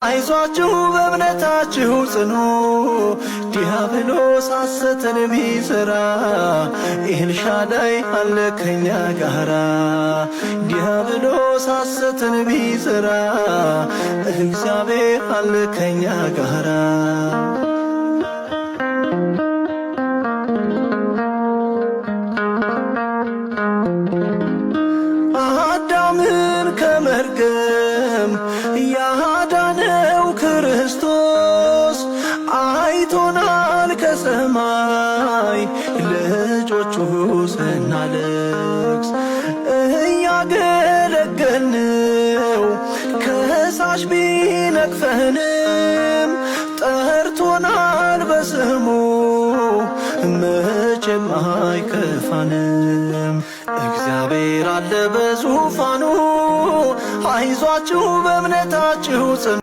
አይዟችሁ በእምነታችሁ ጽኑ፣ ዲያብሎስ ሐሰትን ቢዘራ ኤልሻዳይ አለ ከኛ ጋራ። ዲያብሎስ ሐሰትን ቢዘራ እግዚአብሔር አለ ከኛ ጋራ። አዳምን ከመርገም ያዳነው ክርስቶስ አይቶናል ከሰማይ ልጆቹ ስናለቅስ እያገለገልነው ከሳሽ ቢነቅፈንም ጠርቶናል በስሙ መቼም አይከፋንም። እግዚአብሔር አለ በዙፋኑ፣ አይዟችሁ በእምነታችሁ ጽኑ።